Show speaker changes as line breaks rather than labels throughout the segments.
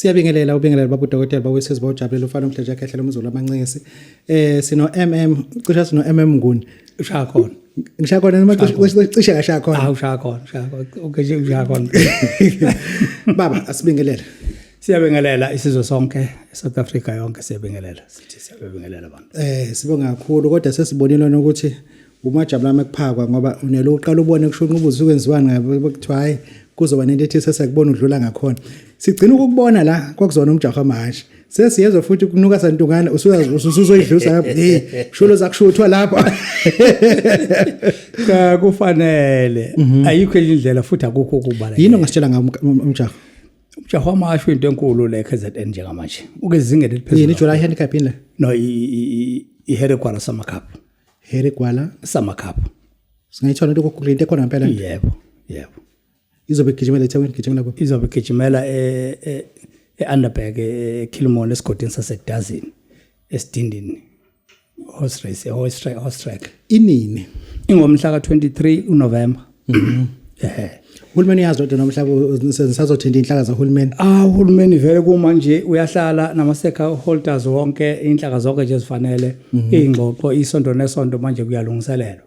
Siyabingelela, ubingelela baba udokotela, baba wesizwe, bawujabulela ufana umhleje ekhehlela umzulu amancisi. Sino MM, cishe sino MM Nguni.
Ushaya khona.
Ngishaya khona noma cishe ngashaya khona?
Ah, ushaya khona, ushaya khona. Okay, ushaya khona.
Baba, asibingelele.
Siyabingelela isizwe sonke, South Africa yonke siyabingelela. Sithi siyabingelela abantu.
Sibonga kakhulu, kodwa sesibonile ukuthi umajabula ekuphakwa ngoba unelo uqala ubone kusho ubuze ukwenziwani ngabe kuthiwa hayi kuzoba nento ethi sesiyakubona udlula ngakhona. Sigcina ukukubona la kwakuzona umjaho amahhashi. Sesiyezwa futhi kunuka santungane, usuzoyidlusa lapho. Hey, shulo zakushuthwa lapho.
Cha, kufanele. Ayikho enye indlela futhi akukho ukubala.
Yini ongasitshela ngawo umjaho?
Umjaho wamahhashi into enkulu le KZN njengamanje. Ukezingeni eliphezulu.
Yini, July handicap yini le?
No, i Harry Gwala Summer Cup.
Harry Gwala
Summer Cup.
Singayithola into kokugula, into ekhona ngempela?
Yebo.
Izobe igijimela eThekwini, igijimela kuphi?
Izobe igijimela e-Underberg, eKilmon, esigodini saseDazini, esidindini horse race, horse track, horse track.
Inini?
Ingomhla ka-23 uNovember.
Uhulumeni uyazi kodwa nomhlaba nisazothinta inhlaka zahulumeni?
Ah, uhulumeni vele kumanje uyahlala nama-stakeholders wonke, inhlaka zonke nje ezifanele, iy'ngxoxo isonto nesonto, manje kuyalungiselelwa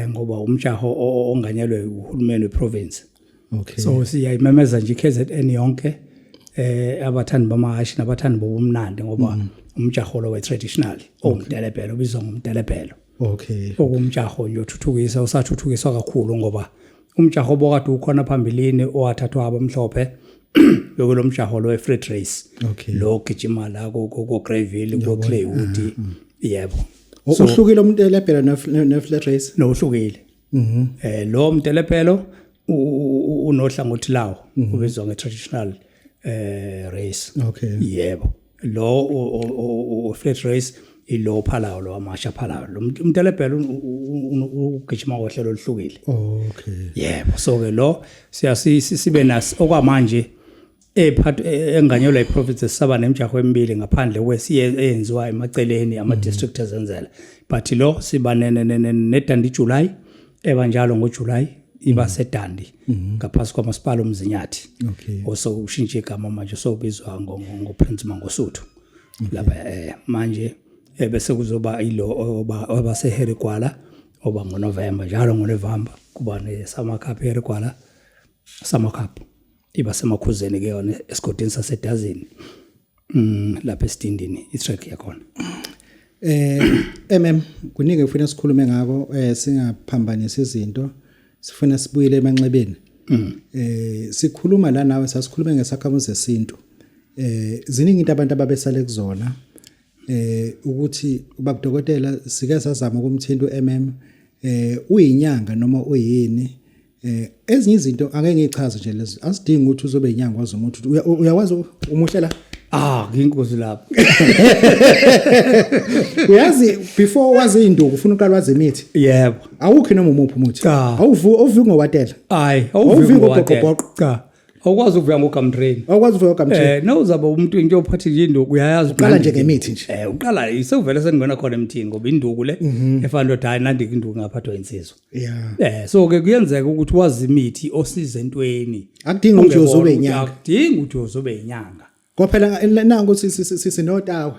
ngoba umjaho onganyelwe uhulumeni weprovince. So siyayimemeza nje i-KZN yonke, abathandi bamahhashi nabathandi bobumnandi, ngoba umjaho lo we-traditional owumtelebhelo, ubizwa ngomtelebhelo, okumjaho nje othuthukisa, usathuthukiswa kakhulu, ngoba umjaho obokade ukhona phambilini owathathwa abamhlophe bekulo mjaho lo we-flat race, lo gijima la ko Greyville, ko Claywood, yebo.
Uhlukile umtelebhelo ne-flat race?
No, uhlukile. Lo mtelepelo unohlangothi lawo, ubizwa nge-traditional race. Yebo, lo flat race ilo phalayo, lo amasha phalayo. Lo umtelepelo ugijima ngohlelo oluhlukile. Yebo, so ke lo siya sibe nas okwamanje ephath enganyelwa iprovince, sisaba nemijaho emibili ngaphandle kwesiye eyenziwa emaceleni ama district ezenzela, but lo siba ne Dundee July, ebanjalo ngoJuly, iba seDundee ngaphasi kwamasipala uMzinyathi, osewushintsha igama manje, sowubizwa ngoPrince Mangosuthu lapha. Manje bese kuzoba ilo oba oba Gwala, oba ngoNovember njalo. NgoNovember kuba ne Summer Cup, Harry Gwala Summer Cup, iba semakhuzeni ke yona, esigodini saseDazini, lapha esidindini itrack yakhona.
MM, kuningi ufuna sikhulume ngako, singaphambanisi izinto, sifuna sibuyele emanxebeni. Sikhuluma la nawe, sasikhulume ngesakhamuzi sesintu. Ziningi into abantu ababesale kuzona, ukuthi ubaba dokotela sike sazama ukumthinta uMM, uyinyanga noma uyini? Ezinye izinto ake ngichaze nje lezi, asidingi ukuthi uzobe inyanga wazi umuntu. Uyakwazi umuhle la.
Ah, nginkosi lapho.
Uyazi, before wazi induku ufuna uqala wazi imithi. Awukho noma umuphi umuthi?
Cha.
Awuvuki ngowatela?
Hayi.
Awuvuki
Awuvuki.
ngobhoqobhoqo?
Cha, awukwazi ukuvuka ngogamtrain.
Awukwazi ukuvuka ngogamtrain.
Nawuzaba umuntu into ophathe nje induku, uyayazi.
Uqala nje ngemithi nje.
Uqala sewuvele sengena khona emthini, ngoba induku le efana nothi hayi, nandi induku ngaphathwa insizwa. So ke kuyenzeka ukuthi wazi imithi osiza entweni.
Akudingi ukuthi
Ungebona
uzobe
ukuthi
inyanga.
Akudingi ukuthi uzobe inyanga.
Ngoba phela nangu sinotawe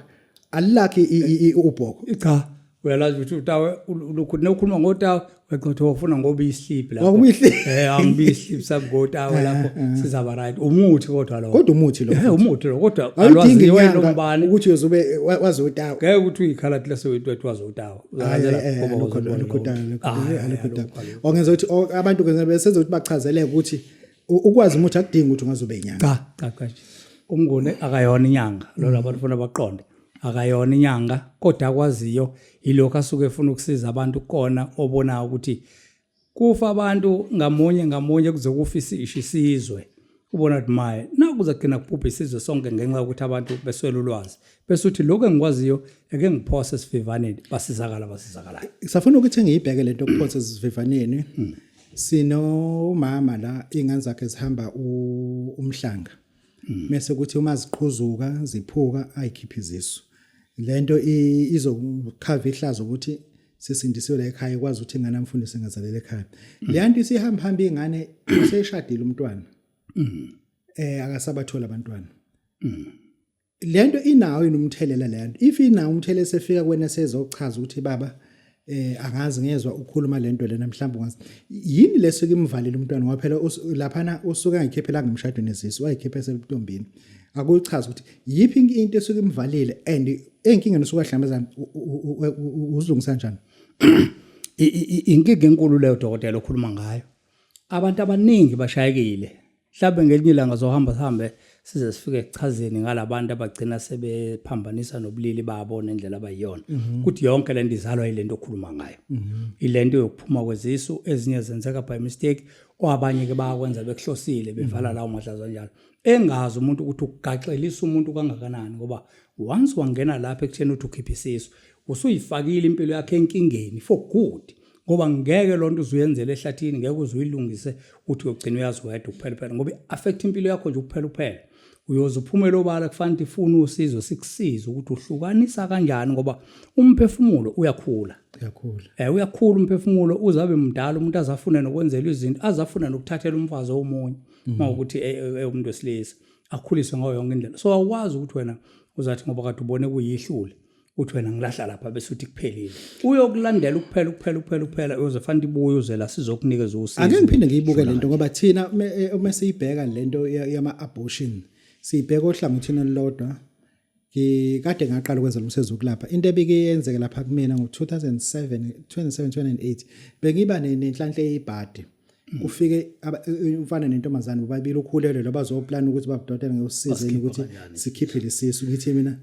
alilakhi ubhoko.
Cha, uyalazi ukuthi utawe lokhu nokhuluma ngotawe, uyaqotha ufuna ngoba islip lapho.
Ngoba islip.
Angibi islip sami ngotawe lapho, sizaba right. Umuthi kodwa lo.
Kodwa umuthi lo.
Umuthi lo kodwa
Awudingi
alwaziwe
inyanga
nombani.
Ukuthi uyozobe wazi utawe.
Ngeke ukuthi uyikhaladi lase wethu wazi utawe.
Hayi, alukho alukho tawe, alukho tawe. Ongenza ukuthi abantu kenza besenza ukuthi bachazeleke ukuthi ukwazi umuthi akudingi ukuthi ungazobe inyanga.
Cha, cha, cha. Umnguni akayona inyanga. Lo labantu ufuna baqonde. Akayona inyanga, kodwa akwaziyo yilokho asuke efuna ukusiza abantu kona, obonayo ukuthi kufa abantu ngamunye ngamunye kuze kufa isisho isizwe. Ubona ukuthi maye, nakuze kugcina kubhubha isizwe sonke ngenxa yokuthi abantu beswele ulwazi. Bese uthi lokho engikwaziyo eke ngiphose esivivaneni, basizakala basizakalayo.
Safuna ukuthi ngiyibheke lento okuphonsa esivivaneni. Sinomama la, ingane zakhe zihamba umhlanga. Mase kuthi uma ziqhuzuka ziphuka, ayikhiphe izisu. Lento izokhava ihlazo ukuthi sisindisiwe la ekhaya, ikwazi ukuthi ingane amfundise engazalela ekhaya. Le nto isihamba hamba, ingane useshadile umntwana. Akasabathola abantwana. Lento inawo yini umthelela lento? If inawo umthelela, sefika kuwena sezochaza ukuthi, "Baba, angazi, ngezwe ukhuluma lento lena, mhlawumbe ungazi yini leso kimvalile umntwana," ngoba phela laphana usuke angikhiphela emshadweni ezisu, wayikhipha esebuntombini. Akuchaza ukuthi yiphi into esuke imvalile and enkingeni usuka hlangabezana, uzilungisa kanjani?
Inkinga enkulu leyo, dokotela, okhuluma ngayo. Abantu abaningi bashayekile. Mhlawumbe ngelinye ilanga zohamba sihambe size sifike ekuchazeni ngalabantu abagcina sebephambanisa nobulili babo nendlela abayiyona, ukuthi yonke lento izalwa yilento okhuluma ngayo, ilento yokuphuma kwezisu. Ezinye zenzeka by mistake, abanye ke bayakwenza bekuhlosile, bevala lawo mahlazo kanjalo, engazi umuntu ukuthi ukugaxelisa umuntu kangakanani, ngoba once wangena lapha ekutheni uthi ukhipha isisu, usuyifakile impilo yakhe enkingeni for good, ngoba ngeke lonto uzuyenzele ehlathini, ngeke uzuyilungise uthi uyogcina uyazi wedwa kuphela phela, ngoba i-affect impilo yakho nje kuphela kuphela. Uyoze uphumele obala, kufanele ifune usizo, sikusize ukuthi uhlukanisa kanjani, ngoba umphefumulo uyakhula.
Uyakhula.
Uyakhula umphefumulo, uzabe mdala umuntu, azafuna nokwenzelwa izinto, azafuna nokuthathela umfazi omunye mawukuthi umuntu wesilisa akhuliswe ngayo yonke indlela. So awukwazi ukuthi wena uzathi ngoba kade ubone kuyihlule, uthi wena ngilahla lapha, bese uthi kuphelile. Uyokulandela ukuphela, ukuphela, ukuphela, ukuphela, uyoze fanele ibuye uze la sizokunikeza usizo.
Ake ngiphinde ngiyibuke lento, ngoba thina uma siyibheka lento yama abortion, siyibheka ohlangothini olulodwa. Ngikade ngaqala ukwenza lo msebenzi wokulapha. Into ebike yenzeke lapha kumina ngo-2007, 2007, 2008, bengiba nenhlanhla eyibhadi, kufike umfana nentombazane bobabili, ukhulelwe lo, bazoplana ukuthi babudokotela ngiyosizeni ukuthi sikhiphe lesisu. Ngithi mina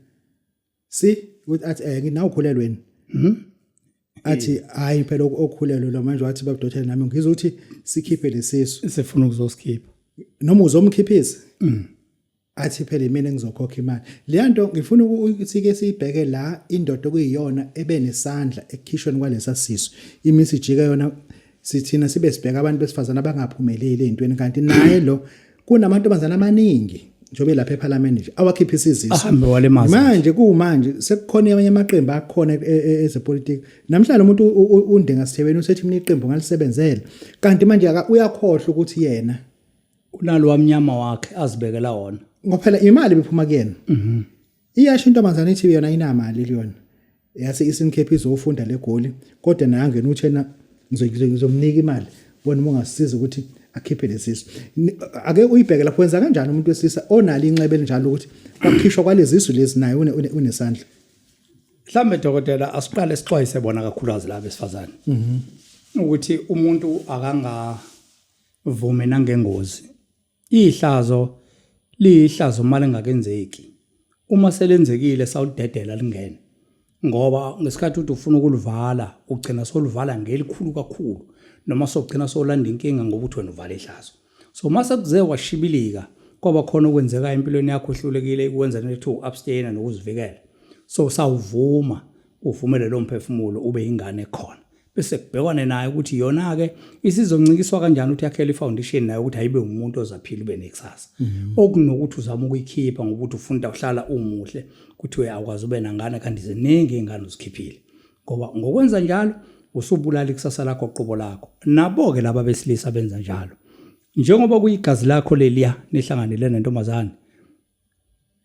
si ukuthi athi nginawo ukhulelweni, athi hayi phela, okhulelwe lo manje. Wathi, "Babudokotela, nami ngizwe ukuthi sikhiphe lesisu."
Sifuna ukuzosikhipha.
Noma uzomkhiphisa? Athi phela imina engizokhokha imali. Leya nto ngifuna ukuthi ke siyibheke la, indoda okuyiyona ebenesandla ekukhishweni kwalesa sisu, imisi ijike yona, sithina sibe sibheka abantu besifazana abangaphumeleli ezintweni, kanti naye lo kunamantombazana amaningi njengoba lapha eParliament nje awakhiphisa izisu.
Ahambe walimaza.
Manje kumanje sekukhona amanye amaqembu akhona ezepolitiki. Namhlanje umuntu uNdenga Sithebeni usethi, "Mina iqembu ngalisebenzela," kanti manje uyakhohlwa ukuthi yena
unalo wamnyama wakhe azibekela wona.
Ngoba phela imali ibiphuma kuyena. Iyasho intombazane ithi yona inamali kuyona yase Eastern Cape, izofunda legoli, kodwa naye angena uthena, "Ngizomnika imali wena uma ungasisiza ukuthi akhiphe lesisu." Ake uyibheke lapho, wenza kanjani umuntu wesilisa onalo inxeba elinjalo ukuthi kwakhishwa kwalezisu lezi, naye unesandla?
Mhlambe, dokotela, asiqale sixwayise bona kakhulukazi laba besifazane ukuthi umuntu akangavumi nangengozi. Ihlazo liyihlazo uma lingakenzeki. Uma selenzekile, sawulidedela lingene, ngoba ngesikhathi uthi ufuna ukulivala, ugcina soluvala ngelikhulu kakhulu, noma sogcina solanda inkinga ngoba uthi wena uvala ihlazo. So mase kuze washibilika, kwaba khona okwenzeka empilweni yakho, ehlulekile ukwenza lento u-abstain nokuzivikela, so sawuvuma, uvumele lo mphefumulo ube ingane khona, bese kubhekwane naye ukuthi yona-ke isizoncikiswa kanjani, ukuthi yakhele i-foundation nayo, ukuthi ayibe umuntu ozaphila ube nekusasa, okunokuthi uzama ukuyikhipha ngokuthi ufuna uhlala umuhle, kuthiwe awukwazi ube nangane, kanti ziningi iy'ngane uzikhiphile, ngoba ngokwenza njalo usubulala ikusasa lakho qobo lakho. Nabo-ke laba besilisa benza njalo, njengoba kuyigazi lakho leliya nihlanganile nentombazane,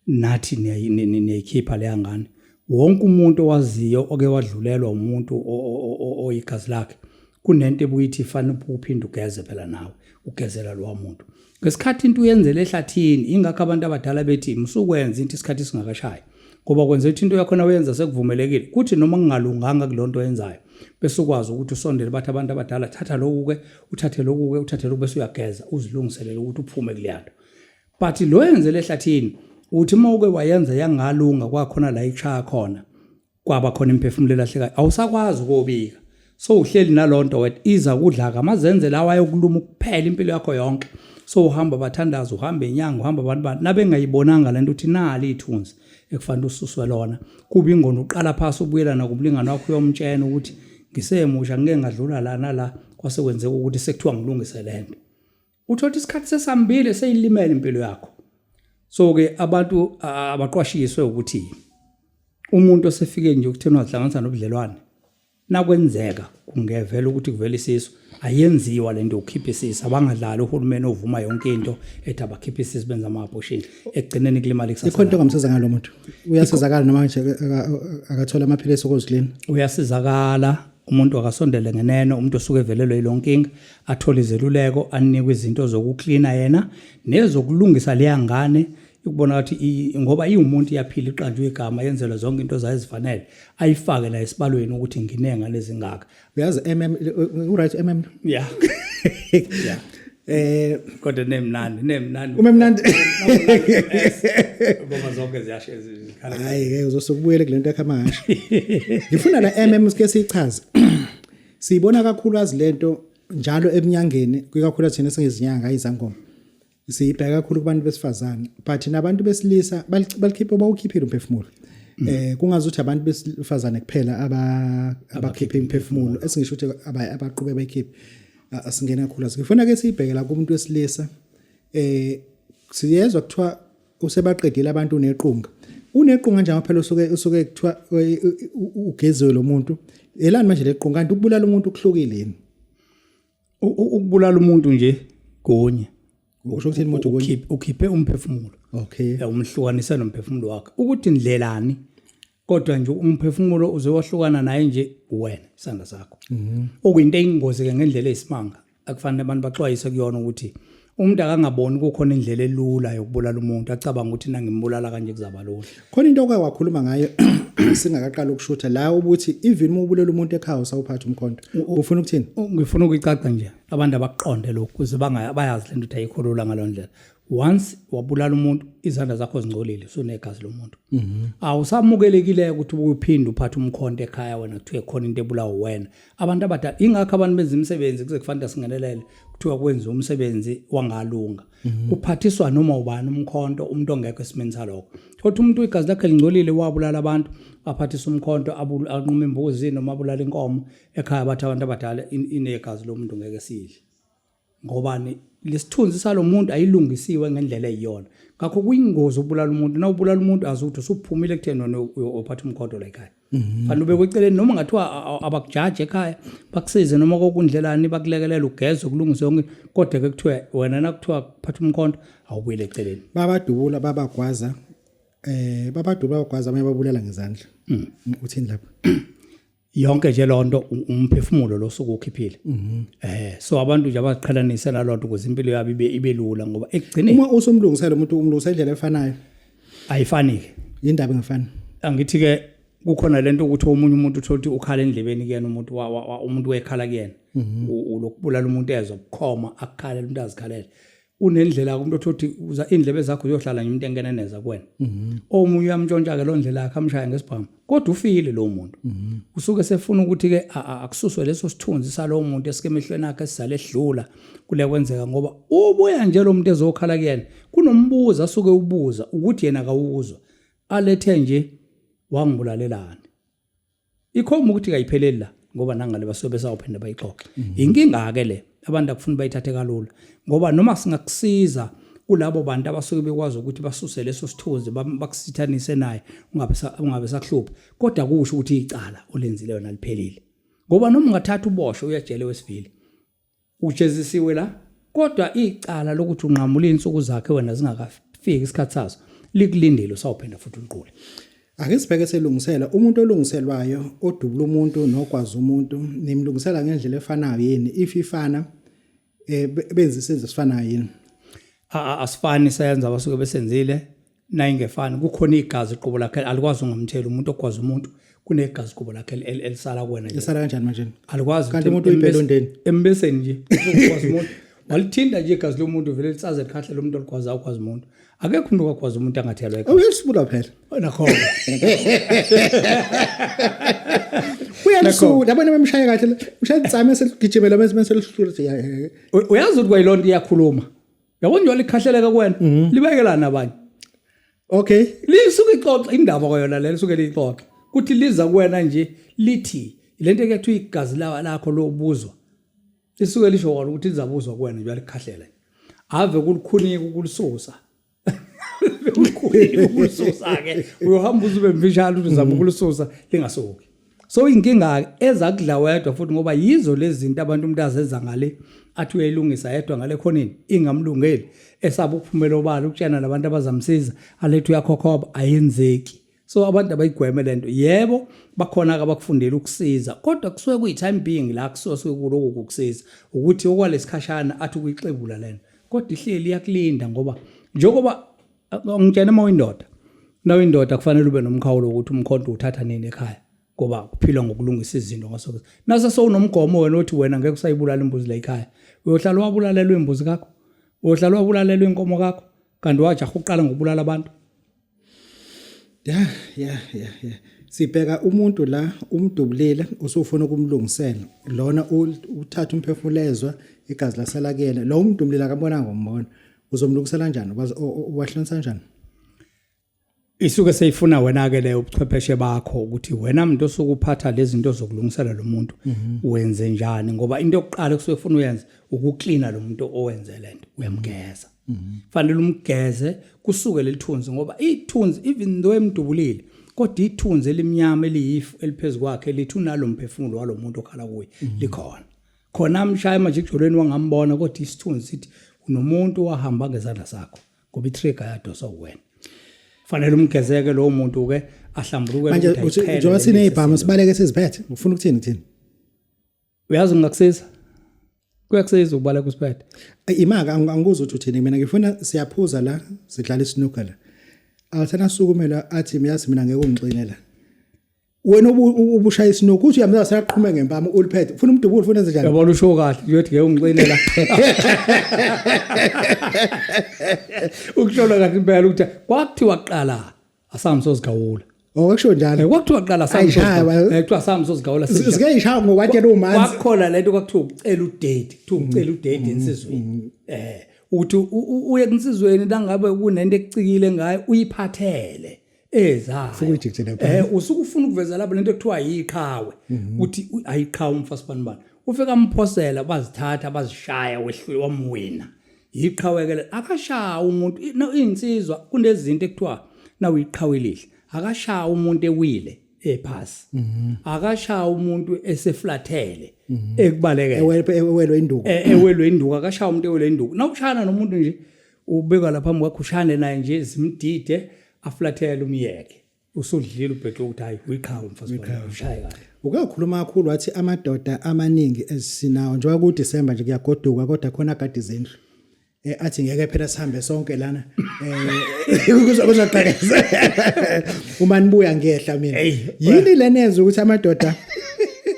nathi niyayikhipha leya ngane. Wonke umuntu owaziyo oke wadlulelwa umuntu oyigazi lakhe, kunento ebuyithi fanele uphinde ugeze phela nawe, ugezela lowa muntu ngesikhathi into uyenzele ehlathini. Ingakho abantu abadala bethi musukwenza into isikhathi singakashayi, ngoba kwenza ukuthi into yakhona uyenza sekuvumelekile, kuthi noma kungalunganga kulonto nto oyenzayo, bese ukwazi ukuthi usondele, bathi abantu abadala, "Thatha lokhu-ke, uthathe lokhu-ke, uthathe lokhu," bese uyageza, uzilungiselele ukuthi uphume kuleya nto. But lo yenzele ehlathini, uthi uma uke wayenza yangalunga, kwakhona la ichaya khona, kwaba khona imiphefumulo elahlekayo, awusakwazi ukobika, so uhleli nalonto wena, iza kudla kamazenze lawa ayokuluma ukuphela impilo yakho yonke. So uhamba bathandaza, uhamba inyanga, uhamba abantu bantu nabengayibonanga lento, uthi nali ithunzi ekufanele ususwe lona. Kuba ingona uqala phasi, ubuyela nakumlingani wakho, uyomtshena ukuthi ngisemusha, ngike ngadlula la nala, kwase kwenzeka ukuthi sekuthiwa ngilungise lento. Uthola isikhathi sesambile, seyilimele impilo yakho. So ke abantu abaqwashiswe ukuthi umuntu osefike nje ukutheni wazihlanganisa nobudlelwane. Nakwenzeka kungevela ukuthi kuvela isisu, ayenziwa lento yokukhipha isisu. Abangadlali uhulumeni ovuma yonke into ethi abakhipha isisu benza ama-abortion, ekugcineni kulimala ikusasa.
Ikhona into ongamsiza ngalo muntu? Uyasizakala noma nje akathola amaphilisi okuzilina?
Uyasizakala umuntu, akasondele ngeneno umuntu osuke evelelwe yilo nkinga, athole izeluleko, anikwe izinto zokuklina yena nezokulungisa leya ngane, ukubona ukuthi ngoba iwumuntu iyaphila, iqanjwe igama, yenzelwe zonke into zayo ezifanele, ayifake la esibalweni ukuthi nginengane ezingaka.
Uyazi MM u-right MM.
Yeah. Yeah. Kodwa nemnandi, nemnandi.
Umemnandi.
Ngoba zonke ziyashe zikhala.
Hayi ke uzosukubuyele kulento yakhe amahasha. Ngifuna la MM sike siyichaze. Siyibona kakhulukazi lento njalo eminyangeni, kakhulu thina singezinyanga izangoma. Siyibheka kakhulu kubantu besifazane, but nabantu besilisa balikhiphe, bawukhiphile umphefumulo. Kungazuthi abantu besifazane kuphela abakhipha imiphefumulo, esingisho ukuthi abaqhube bayikhiphe. Asingena kakhulu. Ngifuna ke siyibheke la kumuntu wesilisa. Siyezwa kuthiwa usebaqedile abantu unequnga. Unequnga nje phela usuke kuthiwa ugeziwe lo muntu. Elani manje lequnga, kanti ukubulala umuntu kuhlukile yini?
Ukubulala umuntu nje kunye.
Usho ukuthini umuntu kunye?
Ukhiphe umphefumulo.
Okay.
Umhlukanise nomphefumulo wakhe. Ukuthi ndlelani, kodwa nje umphefumulo uze wahlukana naye nje wena isandla sakho. Okuyinto eyingozi ke ngendlela eyisimanga. Akufanele abantu baxwayise kuyona ukuthi umuntu akangaboni kukhona indlela elula yokubulala umuntu, acabanga ukuthi nangimbulala kanje kuzaba lula.
Khona into oke wakhuluma ngayo singakaqala ukushutha la, ukuthi even uma ubulela umuntu ekhaya usawuphatha umkhonto. Ufuna ukuthini?
Ngifuna ukuyicaca nje abantu abaqonde lokhu ukuze bayazi lento ukuthi ayikho lula ngalo ndlela. Once wabulala umuntu, izandla zakho zingcolile, usunegazi lomuntu. Awusamukelekile ukuthi uphinde uphathe umkhonto ekhaya wena, kuthiwe khona into ebulawa wena. Abantu abadala, ingakho abantu benza imisebenzi kuze kufanele singenelele, kuthiwa kwenziwa umsebenzi wangalunga. Kuphathiswa noma ubani umkhonto, umuntu ongekho esimeni salokho. Kodwa umuntu igazi lakhe lingcolile, wabulala abantu, aphathisa umkhonto, anqume imbuzi noma abulala inkomo ekhaya, bathi abantu abadala inegazi lomuntu ngeke sidle. Ngobani? Lesithunzi salomuntu ayilungisiwe ngendlela eyiyona. Ngakho kuyingozi ukubulala umuntu. Na ubulala umuntu azi ukuthi usuphumile ekutheni wena uyophatha umkhonto la ekhaya. Fanele ube kweceleni, noma ngathiwa abakujaji ekhaya, bakusize noma kokundlelani, bakulekelela ugeze kulungise yonke, kodwa ke kuthiwa wena nakuthiwa kuphatha umkhonto awubuyele eceleni.
Babadubula babagwaza, babadubula babagwaza, abanye babulala ngezandla. Uthini lapho?
Yonke nje lonto umphefumulo lo suku ukhiphile. So abantu nje abaziqhelanise nalonto ukuze impilo yabo ibe lula, ngoba ekugcineni
uma usumlungisela umuntu umlungisa indlela efanayo.
Ayifani ke.
Indaba engafani.
Angithi ke kukhona lento ukuthi omunye umuntu uthola ukuthi ukhala endlebeni kuyena umuntu, umuntu wekhala kuyena. Ulokubulala umuntu ezwa bukhoma, akukhalela umuntu azikhalele. Unendlela umuntu othi uza indlebe zakho uyohlala nje umuntu engeneneza kuwena. Omunye uyamntshontsha ke lo ndlela yakhe amshaya ngesibhamu, kodwa ufile lo muntu. Usuke sefuna ukuthi ke akususwe leso sithunzi salowo muntu esike emehlweni akhe esizale edlula kule kwenzeka, ngoba ubuya nje lo muntu ezokhala kuyena kunombuzo asuke ubuza ukuthi yena akawuzwa, alethe nje wangibulalelani. Ikhomba ukuthi kayipheleli la, ngoba nangale basuke besawuphinda bayixoxe. Inkinga ke le, abantu akufuni bayithathe kalula, ngoba noma singakusiza kulabo bantu abasuke bekwazi ukuthi basuse leso sithunzi, bakusithanise naye ungabe sakuhlupha, kodwa kusho ukuthi icala olenzile wena liphelile, ngoba noma ungathatha uboshwe uyajele wesivile ujezisiwe la, kodwa icala lokuthi unqamule insuku zakhe wena zingakafiki isikhathi sazo likulindile, usawuphinda futhi uliqule.
Ake sibheke selungisela umuntu olungiselwayo odubula umuntu nogwaza umuntu, nimlungisela ngendlela efanayo yini? If ifana, benza isenzo esifanayo yini?
Asifani senza abasuke besenzile nayingefani. Kukhona igazi qobo lakhe alikwazi ungamtheli umuntu ogwaza umuntu, kunegazi qobo lakhe elisala kuwena nje.
Lisala kanjani manje?
Alikwazi.
Kanti umuntu uyibhelondeni.
Embeseni nje ukwazi umuntu walithinta nje igazi lomuntu vele litsaze likhahle lo muntu oligwaza ukwazi umuntu. Akekho umuntu okwazi umuntu angathelwa
igazi. Uyalisibula phela.
Nakhona.
Uyalisuka, yabona bemshaya kahle, ushaya insame seligijimela bese selihlula.
Uyazi ukuthi kwayilonto iyakhuluma. Yabona nje likhahleleka kuwena, libekelana abanye.
Okay.
Lisuke ixoxa indaba kwayona le, lisuke lixoxa. Kuthi liza kuwena nje lithi lento ekuthiwa igazi lakho lobuzwa. Lisuke lisho kona ukuthi lizabuzwa kuwena nje likhahlela. Ave kulukhunike ukulisusa. Kulukhunike ukulisusa ke. Uyohamba uzube mfishane ukuthi uzama ukulisusa lingasuki. So inkinga eza kudla wedwa futhi, ngoba yizo lezi zinto abantu umuntu azenza ngale, athi uyayilungisa yedwa ngale khoneni, ingamlungeli, esaba ukuphumela obala ukutshena labantu abazamsiza, alethe uyakhokhoba, ayenzeki. So abantu abayigweme lento. Yebo, bakhona ke abakufundela ukusiza, kodwa kusuke kuyi time being la kusuke sekuloku kukusiza ukuthi okwalesikhashana athi ukuyixebula lento, kodwa ihleli iyakulinda. Ngoba njengoba ngitshena, uma uyindoda, na uyindoda kufanele ube nomkhawulo ukuthi umkhonto uthatha nini ekhaya, ngoba kuphilwa ngokulungisa izinto. Ngaso nase sowunomgomo wena othi wena ngeke usayibulala imbuzi la ekhaya, uyohlala wabulalelwa imbuzi kakho, uyohlala wabulalelwa inkomo kakho, kanti wajaha uqala ngokubulala abantu.
Ya. Sibheka umuntu la umdubulile, usufuna ukumlungisela. Lona uthatha umphefumulezwa, igazi lasala kuyena. Lo umdubulile akabona ngombona. Uzomlungisela kanjani? Wahlonisa kanjani?
Isuke seyifuna wena ke leyo ubuchwepheshe bakho, ukuthi wena umuntu osuke uphatha lezi zinto zokulungisela lo muntu wenze njani, ngoba into yokuqala kusuke ufuna uyenze ukuklina lo muntu owenze lento, uyamgeza. Fanele umgeze kusuke lelithunzi, ngoba ithunzi, even though emdubulile, kodwa ithunzi elimnyama eliyifu eliphezulu kwakhe lithi unalomphefumulo walomuntu okhala kuye likhona khona. Amshaya manje ejolweni wangambona, kodwa isithunzi sithi unomuntu wahamba ngezandla sakho, ngoba i-trigger yadoswa uwena. Fanele umgezeke lowo muntu ke, ahlambuluke.
Manje
ukuthi ayiqhele
njengoba
le
sinezibhamu
mithi.
Sibaleke siziphethe. Ufuna ukuthini thina?
Uyazi ngingakusiza, kuyakusiza ukubaleka usiphethe.
Imaka angikuzwa ukuthi uthini. Mina ngifuna siyaphuza la, sidlala isnooker la. Awuthana sukumela athi miyazi mina ngeke ungixine la. Wena ubushaya isnooker uthi uyamza seyaqhuma ngempama uliphethe. Ufuna umdubule, ufuna enze njani?
Yabona, usho kahle, uyothi ngeke ungixine la. Ukuhlola kahle impela ukuthi kwakuthiwa kuqala asambe sozigawula.
Oh, kusho njalo.
Kwakuthiwa kuqala asambe
Ayishaya,
sozigawula. Kuthiwa asambe sozigawula.
Sike ishaya ngokwatshela umanzi.
Kwakhona lento kwakuthiwa ukucela udate, kuthiwa ukucela udate ensizweni. Uthi uye kunsizweni nangabe kunento ekucikile ngayo, uyiphathele ezayo.
Ufike uyijikijele phansi.
Usuke ufuna ukuveza lapho lento ekuthiwa yiqhawe, uthi ayiqhawe umfasi bani bani. Ufika amphosela, bazithatha bazishaya, wehlule, wamwina. Yiqhawe ke le. Akashaya umuntu no insizwa kunezinto ekuthiwa na uyiqhawe elihle. Akashaya umuntu ewile ephasi. Akashaya umuntu eseflathele ekubalekela.
Ewelwe induku.
Ewelwe induku, akashaya umuntu ewelwe induku. Nawushana nomuntu nje, ubeka lapha phambi kwakho, ushane naye nje zimdide, aflathele, umyeke. Usudlile ubheke ukuthi hayi, uyiqhawe mfazi wami, ushaye kahle.
Uke wakhuluma kakhulu wathi amadoda amaningi esinawo njengoba ku December nje kuyagoduka, kodwa khona agada izindlu. Athi ngeke phela sihambe sonke lana, kuzogqekeza uma nibuya, ngiyehla mina. Yini lenenza ukuthi amadoda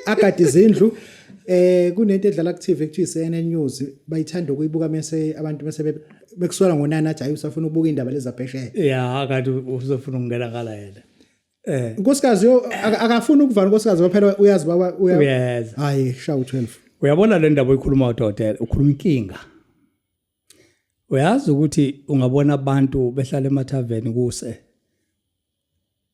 agada izindlu? Kunento edlala ku TV ekuthiwa i-CNN News, bayithanda ukuyibuka mase abantu mase bekusola ngonana, athi hayi, usafuna ukubuka indaba lezi zaphesheya.
Ya, kanti uzofuna ukungena ngala yena.
Unkosikazi yo akafuni ukuvala unkosikazi ngoba phela uyazi baba uya
Uyeza.
Hayi, shawu 12.
Uyabona le ndaba oyikhuluma, udokotela, ukhuluma inkinga. Uyazi ukuthi ungabona abantu behlala emathaveni kuse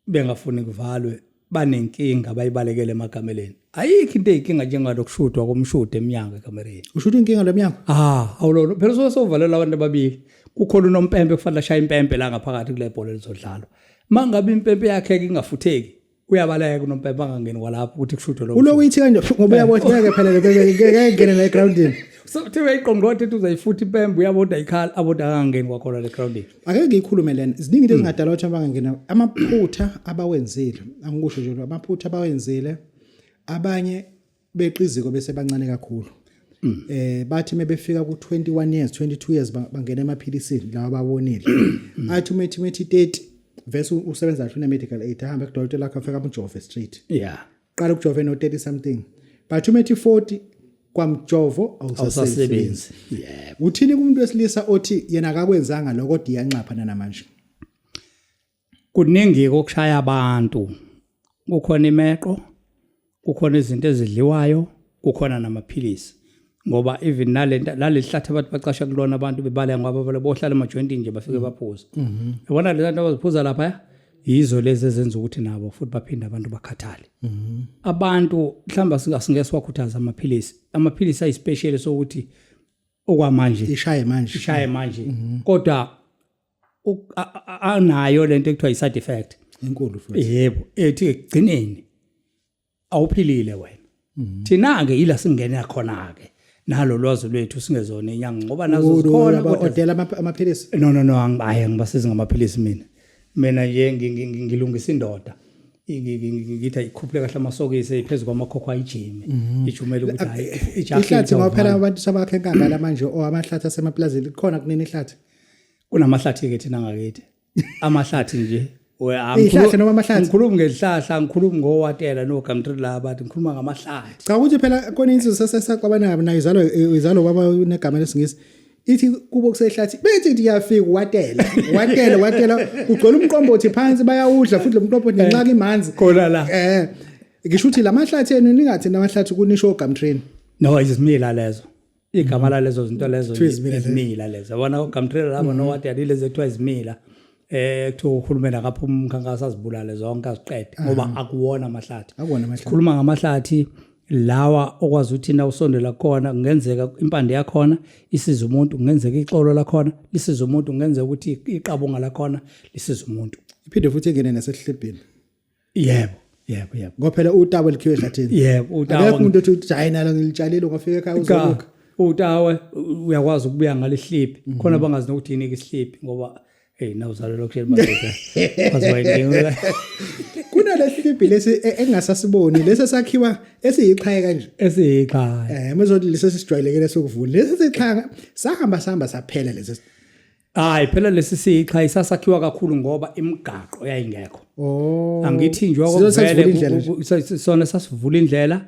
bengafuni kuvalwe, banenkinga bayibalekele emakameleni. Ayikho into eyinkinga njengalokushudwa komshudo eminyango ekamereni.
Usho ukuthi inkinga lemnyango?
Ah, awulolo phela so sovalela abantu ababili. Kukhona unompempe kufanele ashaye impempe la ngaphakathi kule bhola elizodlalwa. Mangabe impempe yakhe ingafutheki, uyabaleka unompempe angangeni kwalapho ukuthi kushudwe lo.
Uloku ithi kanje ngoba uyabona ngeke phela ngeke ngene la egroundini.
So kuthiwa iqongqothe ethi uzayifutha impembe, uyabona ayikhala, abona akangeni kwakhona le groundini.
Ake ngiyikhulume lena. Ziningi into ezingadala ukuthi abangangena, amaphutha abawenzile. Angikusho nje amaphutha abawenzile, abanye beqa iziko bese bancane kakhulu. Bathi mebefika ku 21 years, 22 years, bangena emaphilisini lawa abawonile. Athi umethi methi 30 vese usebenza kahle, une medical aid, ahambe kudokotela lakhe, afika amjove straight. Qala ukujove no 30 something. But umethi 40 kwamjovo awusasebenzi.
Awusasebenzi. Yebo.
Uthini kumuntu wesilisa othi yena akakwenzanga lokho kodwa iyanxapha namanje?
Kuningi kokushaya abantu. Kukhona imeqo, kukhona izinto ezidliwayo, kukhona namaphilisi. Ngoba even nalento lalehlatha abantu bacasha kulona, abantu bebaleka ngoba bale bohlala emajointini nje, bafike baphuza. Yabona lezi bantu abaziphuza lapha, yizo lezi ezenza ukuthi nabo futhi baphinde abantu bakhathale. Abantu mhlawumbe asingeke siwakhuthaza amaphilisi. Amaphilisi ayispecial sokuthi okwamanje
ishaye manje.
Ishaye manje, kodwa anayo lento ekuthiwa i-side effect
enkulu futhi.
Yebo, ethi ekugcineni Awuphilile wena. Thina ke ila singena khona ke nalo lwazi lwethu, singezona inyanga ngoba nazo zikhona, kodwa
Odela amaphilisi.
No, angibaye, ngibasiza ngamaphilisi mina. Mina nje ngilungisa indoda. Ngithi ayikhuphule kahle amasokisi phezu kwamakhokho, ayijime ijumele ukuthi hayi, ijahe.
Ihlathi, ngoba phela abantu sabakhe enkangala manje, o amahlathi asemaplazini khona kunini ihlathi?
Kunamahlathi ke thina ngakithi, amahlathi nje.
Iy'hlahla noma amahlathi?
Ngikhuluma ngezihlahla, ngikhuluma ngowatela nogamtri la bathi ngikhuluma ngamahlathi.
Cha, ukuthi phela khona insizwa sesexabana nayo, izalo baba unegama lesingisi, ithi kubo kusehlathi, bethi ithi kuyafika watela watela watela, kugcwele umqombothi phansi, bayawudla futhi lo mqombothi nenxaka imanzi.
Khona la.
Ngisho ukuthi lamahlathi enu, ningathi namahlathi kunisho oGumtree.
No, izimila lezo, igama lalezo zinto lezo.
Kuthiwa izimila lezo.
Izimila lezo, yabona, oGumtree labo nowatela, ilezi ekuthiwa izimila, kuthiwa uhulumeni akaphuma umkhankaso azibulale zonke, aziqede, ngoba akuwona amahlathi.
Akuwona amahlathi.
Sikhuluma ngamahlathi lawa okwazi ukuthi na usondela khona kungenzeka impande yakhona isiza umuntu, kungenzeka ixolo lakhona lisiza umuntu, kungenzeka ukuthi iqabunga lakhona lisiza umuntu.
Iphinde futhi ingene nasesihlebheni.
Yebo.
Ngoba phela utawe likhiwe ehlathini.
Yebo, utawe.
Akekho umuntu othi hayi, nalo ngilitshalile, ungafika ekhaya uzoluka.
Utawe uyakwazi ukubuya ngalehliphi khona, bangazi nokuthi yini isihliphi, ngoba hey, nawuzalelwa kusheli madoda, waziwa inkinga.
Kunalehlibhi lesi engingasasiboni, lesi esakhiwa esiyiqhaye kanje.
Esiyiqhaye.
Mazothi lesi sijwayelekile sokuvuna, lesi siqhanga sahamba sahamba saphela lesi.
Hayi phela, lesi siyiqhaye sasakhiwa kakhulu ngoba imigaqo yayingekho.
Oh.
Angithi nje
Sizo sasivula indlela nje.
Sona sasivula indlela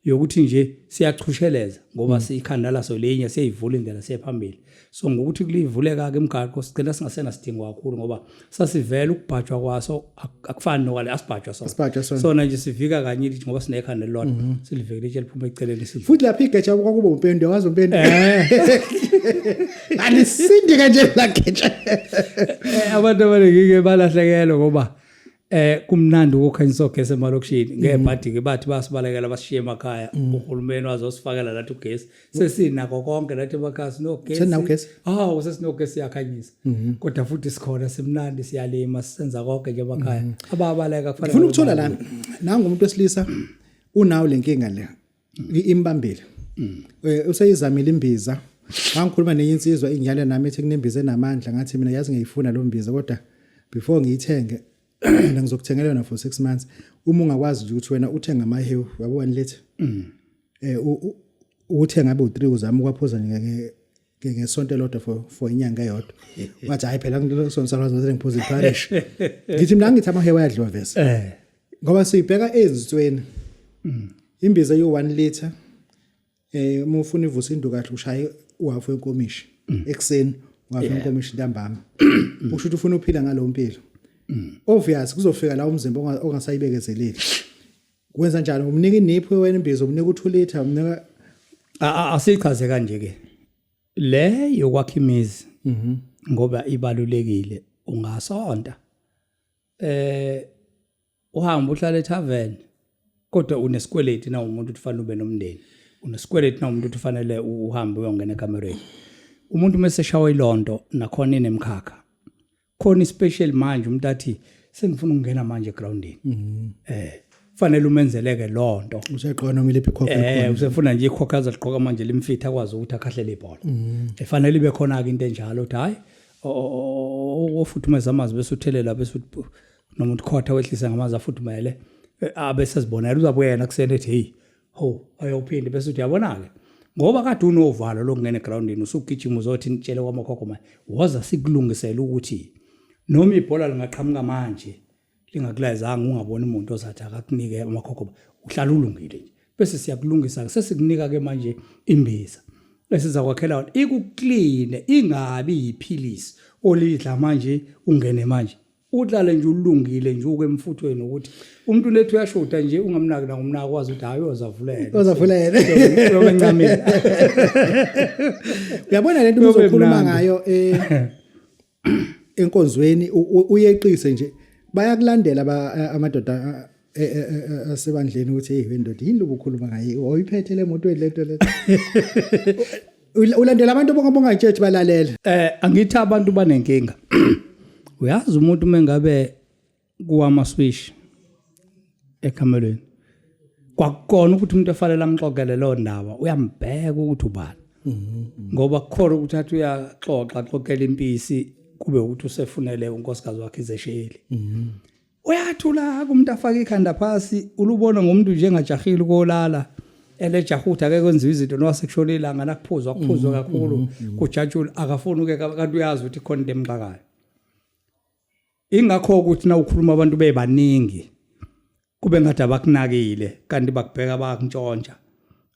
yokuthi nje siyachusheleza, ngoba sikhanda laso linye, siyayivula indlela siye phambili. So ngokuthi kulivuleka ke imigaqo, sigcina singasena sidingo kakhulu, ngoba sasivela ukubhajwa kwaso akufani nokwale asibhajwa sona.
Asibhajwa sona.
Sona nje sivika kanye lithi, ngoba sinekhanda elilodwa, silivikele itshe liphuma eceleni sidle.
Futhi lapha igeja kwakuba umpende, wazi umpende, alisindi kanje la geja.
Abantu abaningi ke balahlekelwe ngoba kumnandi ukukhanyisa ogesi emalokishini. Ngebhadi ke bathi basibalekela, basishiye emakhaya, uhulumeni wazosifakela lathi ugesi, sesinako konke lathi emakhaya, sinogesi.
Seninawo ugesi?
Hawu, sesinogesi, siyakhanyisa, kodwa futhi sikhona, simnandi, siyalima, sisenza konke nje emakhaya. Ababaleka kufanele
Ngifuna ukuthola la, nangu umuntu wesilisa unawo lenkinga le, imbambile, useyizamile imbiza. Ngangikhuluma nenye insizwa ingiyale nami, ethi kunembiza enamandla. Ngathi mina, yazi ngiyifuna lo mbiza, kodwa before ngiyithenge, mina ngizokuthengela yona for 6 months uma ungakwazi nje ukuthi wena uthenga amahewu, yabo, 1 liter, uthenga abe u3, uzama ukwaphuza nje ngesonto elodwa for inyanga eyodwa. Wathi hayi phela, ngilosonto sazi ngiphuza iparish. Ngithi mina, ngithi amahewu ayadliwa vese, ngoba siyibheka ezinsweni, imbiza yo 1 liter, uma ufuna ivusa indu kahle, ushaye uhafu wenkomishi ekuseni, uhafu wenkomishi ntambama. Usho ukuthi ufuna uphila ngalo mpilo, obvious kuzofika la umzimba ongasayibekezeleli. Kwenza njani? Umnika iniphu wena imbiza, umnika u2 liter, umnika
Asichaze kanje ke le yokwakha imizi, ngoba ibalulekile. Ungasonta, uhamba uhlala etavern, kodwa unesikweleti na umuntu uthi fanele ube nomndeni, unesikweleti na umuntu uthi fanele uhambe uyongena ekamereni. Umuntu mase shawa ilonto, nakhona inemkhakha khona ispecial. Manje umuntu athi sengifuna ukungena manje egroundini, fanele umenzeleke lonto.
Useqona noma iliphi ikhokho?
Usefuna nje ikhokho azoligqoka manje limfitha, akwazi ukuthi akhahlele ibhola. Efanele ibe khona ke into enjalo, uthi hayi, ofuthumeza amanzi bese uthelela, bese uthi noma uthi khotha, wehlise ngamanzi afuthumele, abe sezibonela, uzabuya yena kuseni ethi hey ho, ayophinde, bese uthi yabona ke, ngoba kade unovalo lokungena egroundini, usugijima uzothi nitshele kwamakhokho manje, woza sikulungisele ukuthi noma ibhola lingaqhamuka manje lingakulayezanga, ungaboni umuntu ozathi akakunike amakhokho, uhlala ulungile nje, bese siyakulungisa, sesikunika ke manje imbiza esizakwakhela yona, ikuclean, ingabi yiphilisi olidla manje ungene manje, uhlale nje ulungile nje ukwemfuthweni, ukuthi umuntu lethu uyashoda nje, ungamnaki nangumnaki, wazi ukuthi hayi, uyozavulela.
Uyozavulela.
Uyobe encamile.
Uyabona lento
Kuyobe
uzokhuluma
mnandi.
ngayo enkonzweni, uyeqise nje, bayakulandela amadoda asebandleni ukuthi hey wendoda, yini lobukhuluma ngayo, oyiphethe le motweni, lento le. Ulandela abantu bonke bongayitshethi balalela.
Angithi abantu banenkinga. Uyazi umuntu mengabe kuwama switch ekamelweni, Kwakukona ukuthi umuntu efanele amxoxele leyo ndaba uyambheka ukuthi ubani. Ngoba kukhona ukuthi athi uyaxoxa axoxele impisi kube ukuthi usefunele unkosikazi wakhe izesheli. Uyathula umuntu afake ikhanda phasi ulubona ngomuntu njengajahile ukolala elejaha ukuthi ake kwenziwe izinto noma sekushona ilanga nakuphuzwa kuphuzwa kakhulu kujatshulwe akafuni uke kanti uyazi ukuthi khona into emxakayo. Ingakho ukuthi na ukhuluma abantu bebaningi kube ngathi abakunakile kanti bakubheka bayakuntshontsha.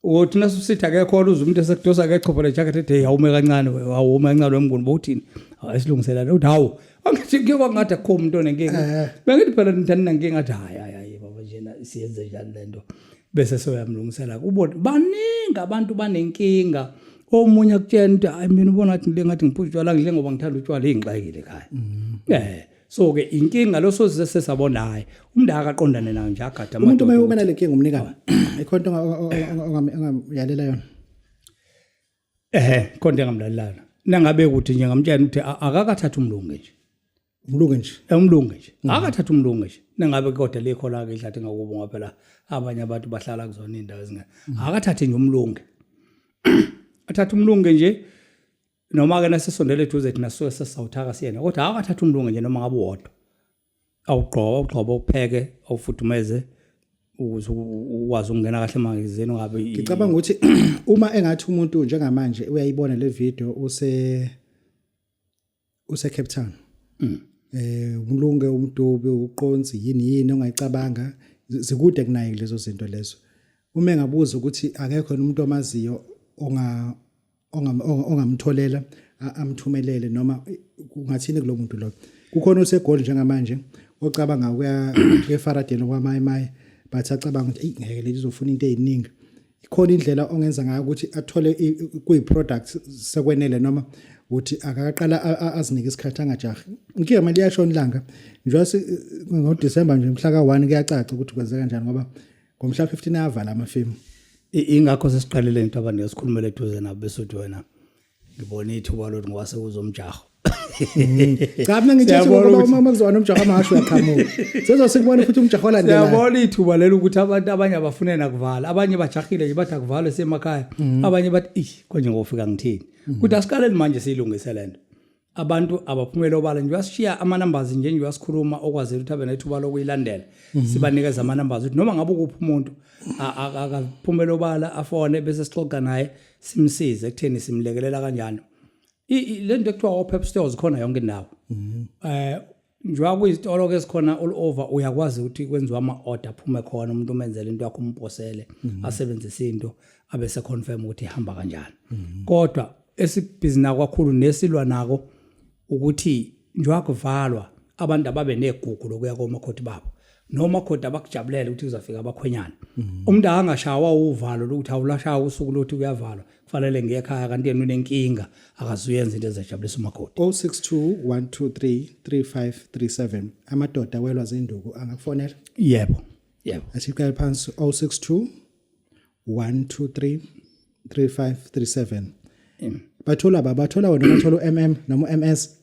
Uthi nasusithi akekho uze umuntu esekudosa ngechopho le jacket ethi hey awume kancane awume kancane wemnguni bowuthini hayi silungiselane uthi hawu angithi kuye kwangathi akukho umuntu onenkinga eh. Bengithi phela nithani nankinga athi hayi hayi hayi baba njena siyenze njani lento bese soyamlungisela ubona baningi abantu banenkinga omunye akutshela ukuthi hayi mina ubona ngathi ngile ngathi ngiphuza utshwala ngidle ngoba ngithanda utshwala ingixakile ekhaya eh so ke inkinga lo soze sesabona hayi umuntu akaqondane nayo nje agada
umuntu uma ubona le nkinga umnika ikhona into ongamyalela yona
ehe khona engamlalelana nangabe ukuthi nje ngamtshela ukuthi akakathatha umlungu nje
umlungu nje
umlungu nje akathatha umlungu nje nangabe kodwa likho la ke ihlathi ngakubo ngoba phela abanye abantu bahlala kuzona indawo ezinga akathathe nje umlungu athathe umlungu nje noma ke nasesondele eduze thina suke sesawuthaka siyena kodwa akathatha umlungu nje noma ngabe uwodwa awugqoka awugxoba upheke awufudumeze ukuze ukwazi ukungena kahle emangizeni ungabe
ngicabanga ukuthi uma engathi umuntu njengamanje uyayibona le video use use Cape Town umlunge umdubi uqonsi yini yini ongayicabanga zikude kunaye lezo zinto lezo uma engabuza ukuthi akekho umuntu omaziyo onga ongamtholela amthumelele noma kungathini kulo muntu lo kukhona osegoli njengamanje ocabanga ukuya eFaradeni kwamayimayi but acabanga ukuthi eyi ngeke leli izofuna into eziningi ikhona indlela ongenza ngayo ukuthi athole kuyi product sekwenele noma uthi akaqala azinike isikhathi angajahi inkinga manje iyashona ilanga njengoba ngoDecember nje mhla ka1 kuyacaca ukuthi kwenzeka kanjani ngoba ngomhla 15 ayavala amafemu
Ingakho sesiqalile into abantu esikhulumele eduze nabo besuthi wena ngibona ithuba lokuthi ngoba sekuzomjaho.
Cha mina ngithi ngoba uma kuzoba nomjaho amahashu uyaqhamuka. Sezosikubona futhi umjaho olandelayo.
Siyabona ithuba lelo ukuthi abantu abanye abafune nakuvala, abanye bajahile nje bathi akuvalwe semakhaya, abanye bathi ish konje ngofika ngithini. Kuthi asiqaleni manje siyilungise lento. Abantu abaphumele obala nje uyasishiya ama-numbers nje nje uyasikhuluma okwazela ukuthi abe nethuba lokuyilandela. Sibanikeza ama-numbers ukuthi noma ngabe ukuphi umuntu akaphumele obala afone bese sixoxa naye simsize ekutheni simlekelela kanjani. Le nto ekuthiwa o-Pep stores khona yonke indawo. Njengoba kuyizitolo ke esikhona all over uyakwazi ukuthi kwenziwe ama-order aphume khona umuntu umenzele into yakho umposele asebenzise into abese confirm ukuthi ihamba kanjani. Kodwa esibhizi nako kakhulu nesilwa nako ukuthi njengoba kuvalwa abantu ababe negugu lokuya komakhoti babo nomakhoti abakujabulela ukuthi kuzofika abakhwenyana. Umuntu angashawa uvalo lokuthi awulashawa usuku lokuthi kuyavalwa kufanele ngiye ekhaya kanti yena unenkinga akazuyenza into ezajabulisa umakoti.
062 123 3537 amadoda welwa zinduku angakufonela?
Yebo. Yebo.
Asiqale phansi 062 123 3537. Bathola ba bathola wena bathola uMM noma uMS?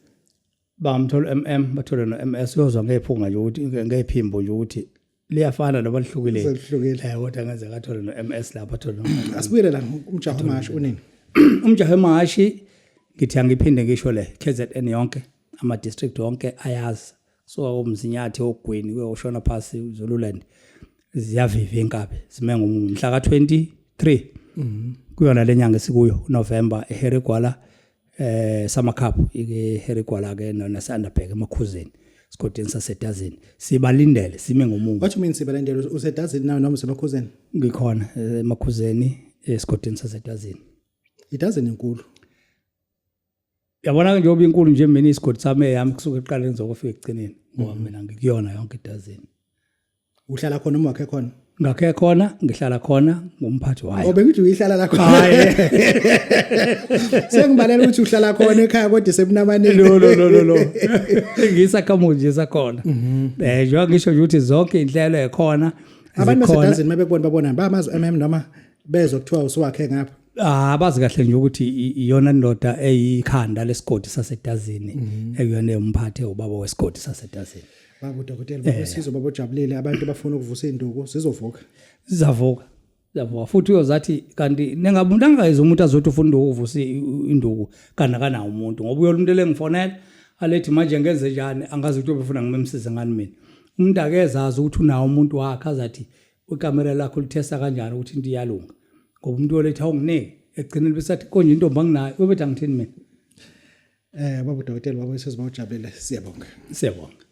Bamthola uMM bathole noMS uyozwa ngephunga nje ukuthi ngephimbo nje ukuthi liyafana noma lihlukile.
Selihlukile.
Kodwa ngeze ngathole noMS lapha athole no
Asibuyele la umjaho mahashi unini?
Umjaho emahashi ngithi angiphinde ngisho le KZN yonke ama district wonke ayazi kusuka koMzinyathi ogwini kuyoshona phasi Zululand ziyaviva inkabi zime ngomhla ka23 kuyona lenyanga esikuyo uNovember eHarry Gwala Summer Cup ike Harry Gwala ke naseUnderberg emakhuzeni sigodini sasedazini sibalindele sime ngomumo.
What you mean sibalindele usedazini nawe noma usemakhuzeni?
Ngikhona emakhuzeni esigodini sasedazini.
Idazini enkulu.
Yabona njengoba inkulu nje mina isigodi sami eyami kusuka ekuqaleni ngizokufika ekugcineni ngoba mina ngikuyona yonke idazini.
Uhlala khona uma wakhe khona?
Ngakhe khona, ngihlala khona ngumphathi wayo.
Oh bengithi uyihlala la khona. Sengibalela ukuthi uhlala khona ekhaya kodwa sebunamanini.
No no no no no. Ngisakhamuzi nje sakhona. Njengoba ngisho nje ukuthi zonke inhlelo ekhona.
Abantu basedazini mabekubona babona bamazi MM noma bezwa kuthiwa usuwakhe ngapha.
Ah bazi kahle nje ukuthi iyona ndoda eyikhanda lesigodi sasedazini ekuyona umphathi ubaba wesigodi sasedazini.
Baba udokotela, baba sizwe, baba ujabulile, abantu bafuna ukuvusa induku zizovuka.
Zizavuka, zizavuka futhi. Uyozathi kanti nengabe umuntu angayezi, umuntu azothi ufuna ukuvusa induku kanti akanawo umuntu, ngoba uyola umuntu elengifonela alethi manje ngenze njani, angazi ukuthi ubefuna ngimemsize ngani mina. Umuntu akezazi ukuthi unawo umuntu wakhe, azathi ikamera lakho lithesa kanjani ukuthi into iyalunga, ngoba umuntu oletha awunginiki, ekugcineni besathi konje intombi anginayo, ubethi angithini mina.
Baba udokotela, baba sizwe, bawujabulile, siyabonga.
Siyabonga.